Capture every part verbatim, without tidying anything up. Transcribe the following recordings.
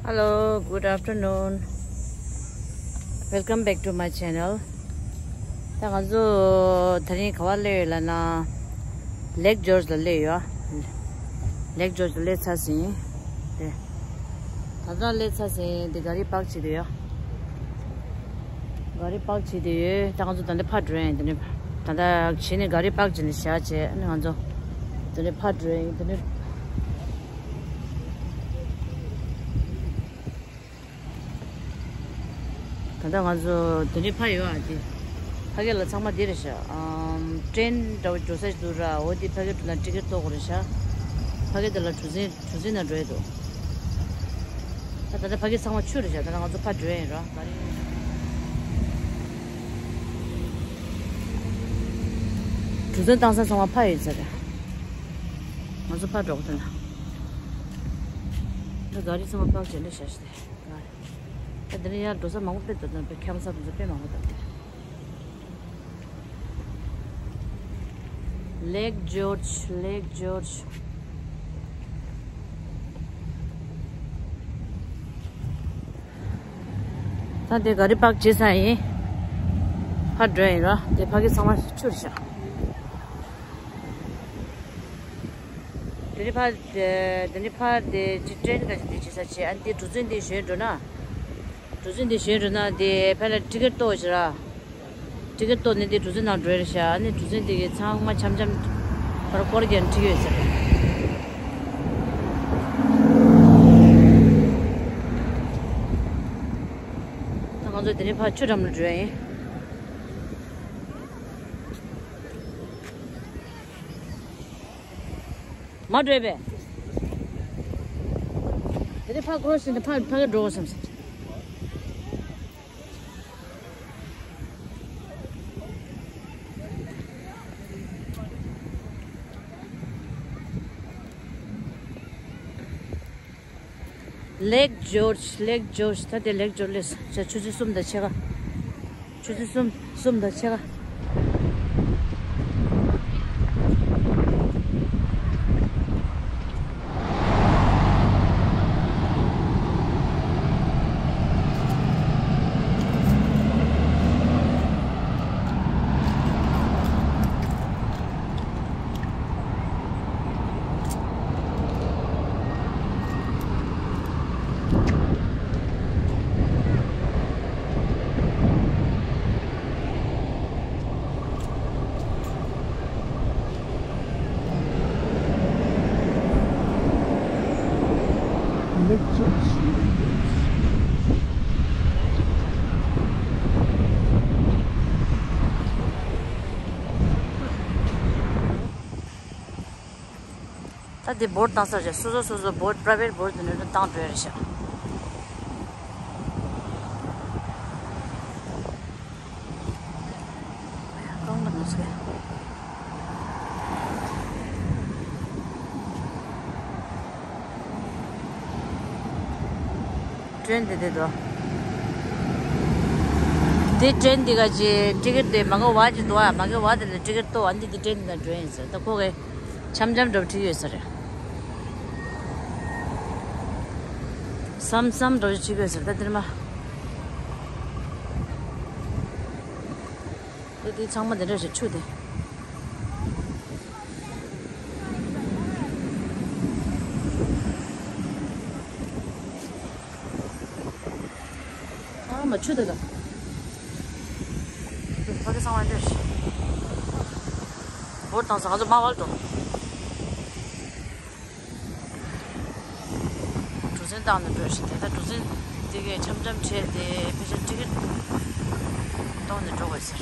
Hello, good afternoon. Welcome back to my channel. ད་ང་ཚོ་དེ་རིང་ག་པར་སླེབས་ཡོད་ལབ་ན། ལེག་ཇོར་ཇ་ལ་སླེབས་ཡོད། ལེག་ཇོར་ཇ་ལ་སླེབས་ཚར་ཟིན། དེ། ད་ལྟ་སླེབས་ཚར་ཟིན། དེ་ག་རི་པག་བྱེད་དེ་ཡོད། ག་རི་པག་བྱེད་དེ་ཡོད། ད་ང་ཚོ་ད་ལྟ་ཕར་འགྲོ་ཡིན། དེ་ནས་ད་ལྟ་བྱས་ནས་ག་རི་པག་བྱས་ནས་བཞག་བྱས། ཨ་ནི་ང་ཚོ་དེ་ནས་ཕར་འགྲོ་ཡིན། དེ་ནས་ད་ལྟ་ང་ཚོ་དེ་ནས་ཕར་ཡོད་ཨ། དེ་ཕ་གི་ལ་ཚང་མ་དེ་རེད་ཤག་ཨམ། ཀྲེན་འདྲ་བོ་འགྲོ་ས་ཞིག་འདུག་ར། འོ་དེ་ཕ་གི་འགྲོ་ན་ཊི་ཀེ་ཊི་གཏོང་དགོས་རེད་ཤག་ཕ་གི་དེ་ལ་གྲུ་གཟིངས། གྲུ་གཟིངས་ནང་འགྲོ་ཡི་འདུག་ད་ད་ལྟ་ཕ་གི་ཚང་མ་ཆུ་རེད་ཤག་ད་ལྟ་ང་ཚོ་ཕར་འགྲོ་ཡིན་ར། ག་རེ། གྲུ་གཟིངས་བཏང་ས་ཚང་མ་ཕར་ཡིན་ས་རེད། ང་ཚོ་ཕར་འགྲོ་གི་འདུག་ད་ག་རི་ཚང་མ་པག་བྱས་ནས་བཞག་ཤག་ད་འདི་ནས་ཡར་འགྲོ་ས་མང་པོ་དཔེ་འདུག་ད་ཁྱམས་ས་དེ་ཚོ་དཔེ་མང་པོ་འདུག་ལེག་ཇོར་ཇ། ལེག་ཇོར་ཇ། ད་དེ་ག་རི་པག་བྱེད་ས་ཡིན། ཕར་འགྲོ་ཡིན་ར། དེ་ཕ་གི་ཚང་མ་ཆུ་རེད་ཤག་དེ་ནས་ཕར། དེ་ནས་ཕར་དེ་ཅི་ཀྲེན་ག་ཅིག་དེ་བྱེད་ས་བྱེད། ཨ་ནི་དེ་གྲུ་གཟིངས་དེ་ཞོན་འགྲོ་ན། གྲུ་གཟིངས་དེ་ཞོན་འགྲོ་ན་དེ་ཕར་ལ་ཊི་ཀེ་ཊི་གཏོང་ཞིག་ར། ཊི་ཀེ་ཊི་གཏོང་ནས་དེ་གྲུ་གཟིངས་ནང་འགྲོ་རེད་ཤག་ཨ་ནི་གྲུ་གཟིངས་དེ་གི་ཚང་མ་འཆམ་འཆམ་ཕར་སྐོར་རྒྱག་འགྲིག་ཡོད་ཟེར། ད་ང་ཚོ་དེ་ནས་ཕར་ཆུ་འགྲམ་ལ་འགྲོ་ཡིན། མ་འགྲོ་བས། དེ་ནས་ཕར་ཀོ་རོ་སི་ནས་ཕར་ཕ་གི་འགྲོ་དགོས་བསམ་སོང་། ལེག་ཇོར་ཇ། ལེག་ཇོར་ཇ། ད་དེ་ལེག་ཇོར་ཇ་སླེབས་སོང་། ཆུ་ཚོད་གསུམ་དང་ཕྱེད་ཀ་ཆུ་ཚོད་གསུམ། གསུམ་དང་ཕྱེད་ཀ་ད་དེ་བོར་བཏང་ས་རེད། སོ་སོ་སོ་སོ་བོར། པ་རའི་ཝེ་ཊི་བོར་དེ་ནས་བཏང་འགྲོ་ཡ་རེད་ཤག་རྐང་པ་ནག་ཚོ། ཀྲེན་དེ་དེ་འདུག་དེ་ཀྲེན་དེ་ག་ཅི་ཊི་ཀེ་ཊི་དེ་མ་གི་བ་ཅི་འདུག་ཨ། མ་གི་བ་དེ་ལ་ཊི་ཀེ་ཊི་གཏོང་། ཨ་ནི་དེ་ཀྲེན་དེ་ན་འགྲོ་ཡིན་ཟེར། ད་ཁོ་གི་འཆམ་འཆམ་འདྲ་པོ་ཁྲིད་ཡོད་ས་རེད། སམ་སམ་འདྲ་པོ་ཁྲིད་ཡོད་ས་རེད། ད་དེར་མ། དེ་དེ་ཚང་མ་དེ་འདྲ་ཞིག་ཆུ་དེ། ཨ་མ་ཆུ་དེ་ལ། ཕ་གི་ཚང་མ་འདྲ་ཞིག་བོར་བཏང་ས། ང་ཚོ་མ་བར་དུ། གྲུ་གཟིངས་བཏང་ནས་འགྲོ་བཞིན། དེ་ལྟར་གྲུ་གཟིངས་དེ་གས་འཆམ་འཆམ་བྱས་ཏེ་ཕལ་ཆེར་ཊི་ཀེ་ཊི་གཏོང་ནས་འགྲོ་དགོས་ཟེར།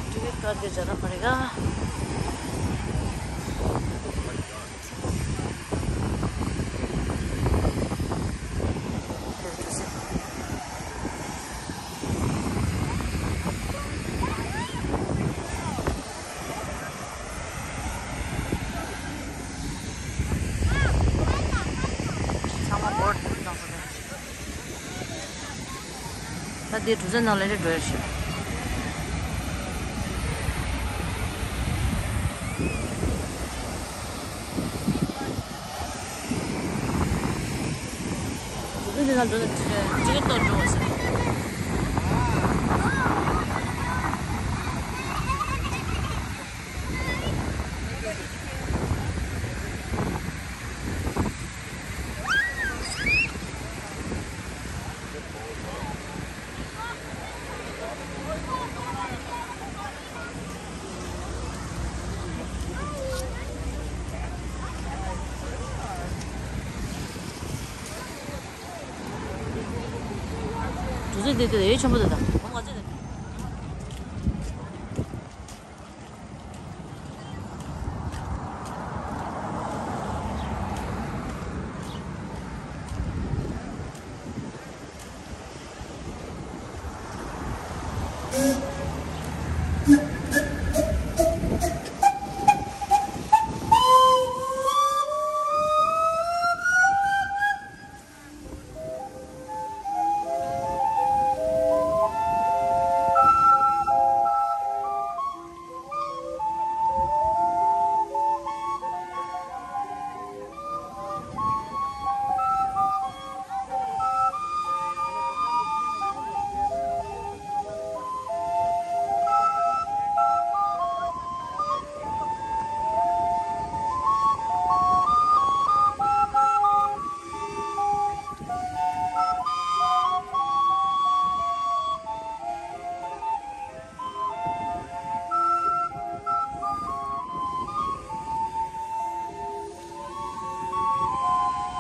ཊི་ཀེ་ཊི་བཀག་རྒྱུ་བྱས་ན་མ་རེད་ག་ཚང་མ་བོར་དུ་བཏང་སོང་། ད་དེ་གྲུ་གཟིངས་ནང་ལ་རེ་འགྲོ་ཡ་ཞིག་འདི་ལ་འགྲོ་ན་ཅི་གི་ཏོག་འགྲོ་བ་ཟེར། དུས་ཚོད་འདི་དེ་ཡོད་ཆེན་པོ་དེ་དང་།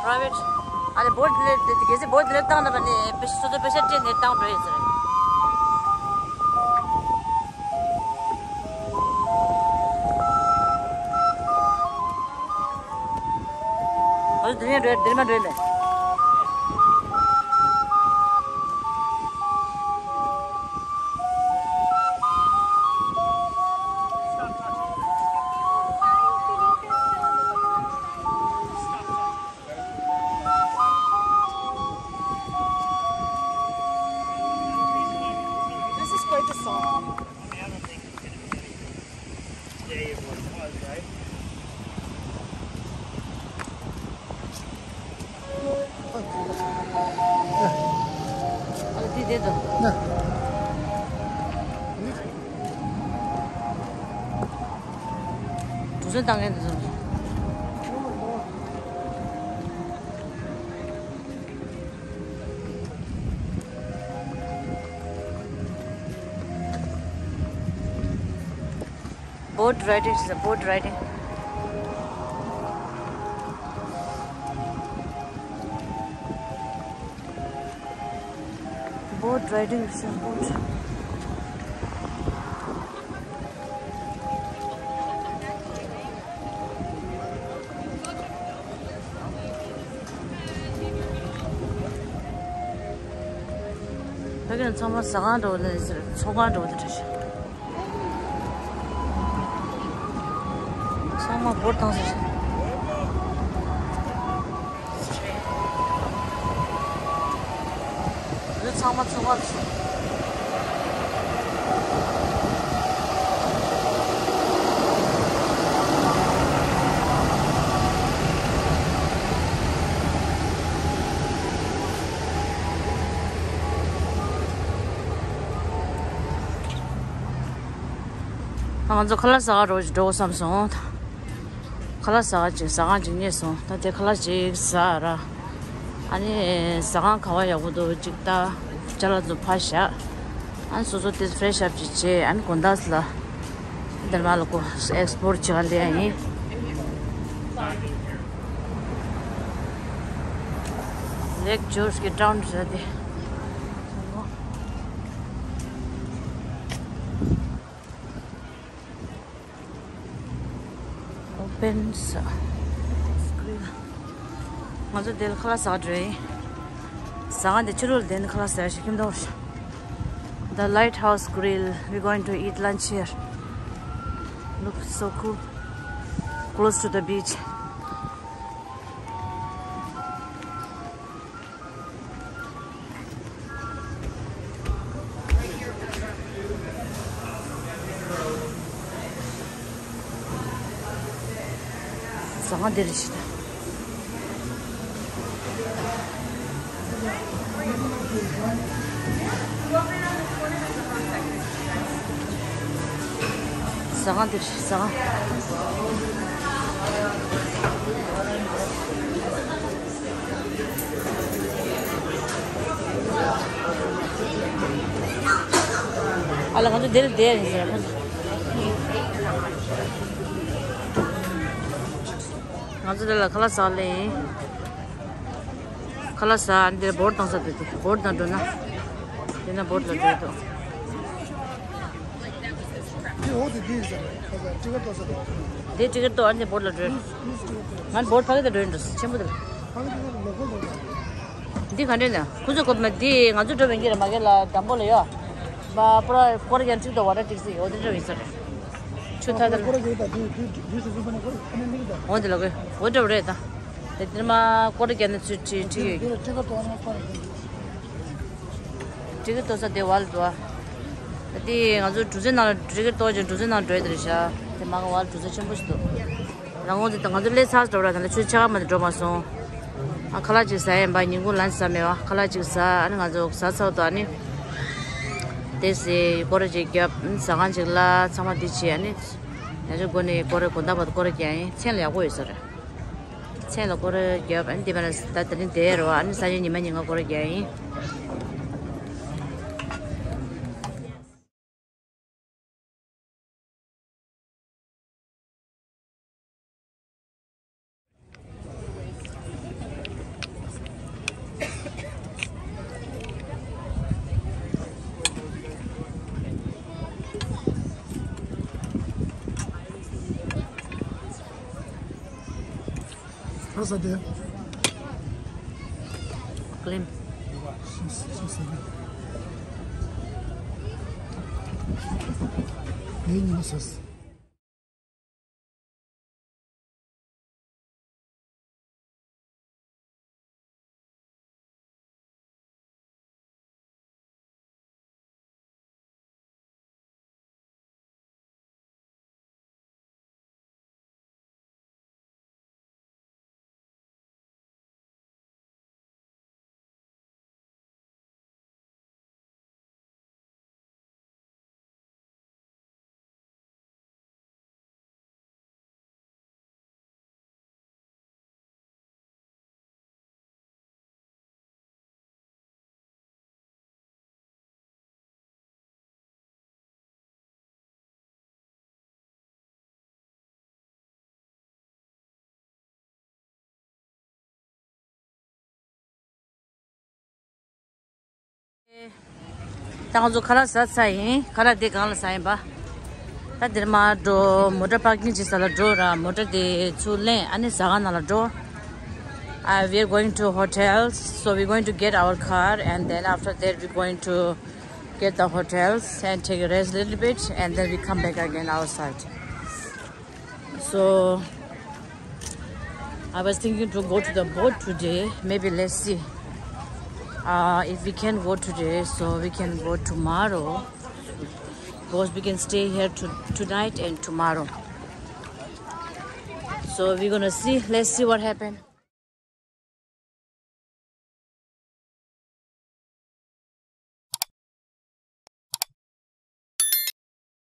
Private ཨ་ནི་བོད་ལས་དེ་གལ་སྲིད་བོད་ལས་བཏང་ན་པ་ནི་པེ་སོ་སོ་པེ་ཤ་སྤྲད་ནས་བཏང་འགྲོ་ཡོད་ཟེར། ཨ་དེ་ནས་འགྲོ་དེར་མ་འགྲོ་མེད། This is quite a song. Boat riding, this is a boat riding. Boat riding, this is a boat. ཕ་གིར་ཚང་མ་ཟ་ཁང་འགྲོ་ལ་ཚོང་ཁང་འགྲོ་དེ་འདྲ་ཞིག་ཚང་མ་བོར་བཏང་ཟེར། འདི་ཚང་མ་ཚོང་ཁང་རེད། ང་ཚོ་ཁ་ལག་ཟ་ག་འགྲོ་འགྲོ་བསམ་སོང་། ཁ་ལག་ཟ་ག་ཅིག་ཟ་ཁང་ཅིག་རྙེད་སོང་། ད་དེ་ཁ་ལག་ཅིག་ཟ་ར། ཨ་ནི་ཟ་ཁང་ག་བ་ཡག་པོ་འདུག་ཅིག་ལྟ། ཅ་ལག་ཚོ་ཕར་བཞག་ཨ་ནི་སོ་སོ་དེ་ཕེ་རེ་ཤི་ཨབ་ཅིག་བྱས། ཨ་ནི་དགོང་དག་ལ་དེར་མ་ལ་ཀོ་ཨེགས་པོ་ར་བྱེད་ག་འདི་ཡང་ཡིན། ལེག་ཇོར་གྱི་ཊའུན་རེད་དེ། Opens grill. ང་ཚོ་འདིར་ཁ་ལག་ཟ་འགྲོ་ཡིན། ཟ་ཁང་འདི་ཕྱི་ལོགས་ལ་བསྡད་ནས་ཁ་ལག་ཟ་ཞིག་ཁྱིམ་ཐོག The Lighthouse Grill. We're going to eat lunch here. Looks so cool. Close to the beach. ཟ་ཁང་འདིར་ཞིག་ད། ཟ་ཁང་འདིར་ཞིག་ཟ་ཁང་། ཨ་ལ་ང་ཚོ་འདིར་བསྡད་ཡིན་ཟེར་ཁོ་ཚོ། ང་ཚོ་འདི་ལ་ཁ་ལག་ཟ་ལེ་ཡིན། ཁ་ལག་ཟ་འདིར་བོར་བཏང་ས་འདུག་དེ་བོར་དང་འགྲོ་ན། དེ་ན་བོར་ལ་འགྲོ་འདུག་འདི་འོག་ཏུ་འདི་ཟེར། ཁ་ཟེར་ཊི་ཀེ་ཊི་ཏོ་ས་དང་། འདི་ཊི་ཀེ་ཊི་ཏོ་ཨ་འདི་བོར་ལ་འགྲོ། ང་བོར་ཕ་གི་ད་འགྲོ་འགྲོ་ཆེན་པོ་དེ། ཕ་གི་དེ་ལོ་གོ་ལོ། འདི་ག་འདྲས་ན་ཁོ་ཚོ་གོ་མ་འདི་ང་ཚོ་འགྲོ་བའི་གི་རེད་མ་གི་ལ་དམ་པོ་ལ་ཡོད། མ་པུ་ར་ཀོ་ར་གན་ཅིག་ཏོ་བ་ར་ཏིག་སི་འོ་དེ་འགྲོ་ཡིན་ས་རེད། ཆུ་ཐ་དར། ཀོ་ར་གན་ད་འདི་འདི་འདི་སུ་སུ་པ་ན་ཀོ་ར་ཨ་ནི་མིག་ད། འོ་དེ་ལ་གོ་འོ་འདྲ་བ་རེད་ད། དེ་དེར་མ་ཀོ་ར་གན་ན་ཚུ་ཁྲི་ཁྲི་ཡོད། ཊི་ཀེ་ཊི་ཏོ་ས་དེ་བ་ལ་འགྲོ། ད་དེ་ང་ཚོ་གྲུ་གཟིངས་ནང་ལ་ཊི་ཀེ་ཊི་ཏོ་ཅན་གྲུ་གཟིངས་ནང་འགྲོ་ཡ་དེ་རེད་ཤག་དེ་མ་ག་བ་ལ་གྲུ་གཟིངས་ཆེན་པོ་ཞིག་འདུག་རང་དབང་དེ་ང་ཚོ་སླེབས་ཚར་འགྲོ་ར་དེ་ལ་ཆུ་ཆ་ག་མ་དེ་འགྲོ་མ་སོང་། ཨ་ཁ་ལག་ཅིག་ཟ་ཡིན་པ་ཉིན་གུང་ལན་ཟ་མེད་བ་ཁ་ལག་ཅིག་ཟ་ཨ་ནི་ང་ཚོ་ཟ་ཚར་དུ་ཨ་ནི། དེ་སེ་སྐོར་ར་ཅིག་བརྒྱབ་ཟ་ཁང་ཅིག་ལ་ཚང་མ་དེ་བྱས་ཨ་ནི། ཡང་ཅིག་སྒོ་ནས་སྐོར་ར་དགོང་དག་བར་སྐོར་ར་རྒྱག་ཡིན་མཚན་ལ་ཡག་པོ་ཡོད་ས་རེད། མཚན་ལ་སྐོར་ར་བརྒྱབ་ཨ་ནི་དེ་བས་ན་ད་དེ་རིང་བསྡད་རོགས་ཨ་ནི་སང་ཉིན་ཉི་མ་ཉིན་གང་སྐོར་ར་རྒྱག་ཡིན། How's that, dear? Glim. She's, she's so good. Hey, Missus ད་ང་ཚོ་ཁ་ལག་ཟ་ཚར་ཡིན། ཁ་ལག་དེ་སྒང་ལ་ཟ་ཡིན་པ། ད་འདིར་མར་འགྲོ། མོ་ཊ་པར་ཀིང་བྱེད་ས་ལ་འགྲོ་ར། མོ་ཊ་དེ་ཚུར་ལེན་ཨ་ནི་ཟ་ཁང་ནང་ལ་འགྲོ། Uh, we are going to hotels, so we're going to get our car, and then after that we're going to get the hotels and take a rest a little bit, and then we come back again outside. So I was thinking to go to the boat today. Maybe let's see. Uh, if we can go today, so we can go tomorrow. Because we can stay here to, tonight and tomorrow. So we're gonna see. Let's see what happened.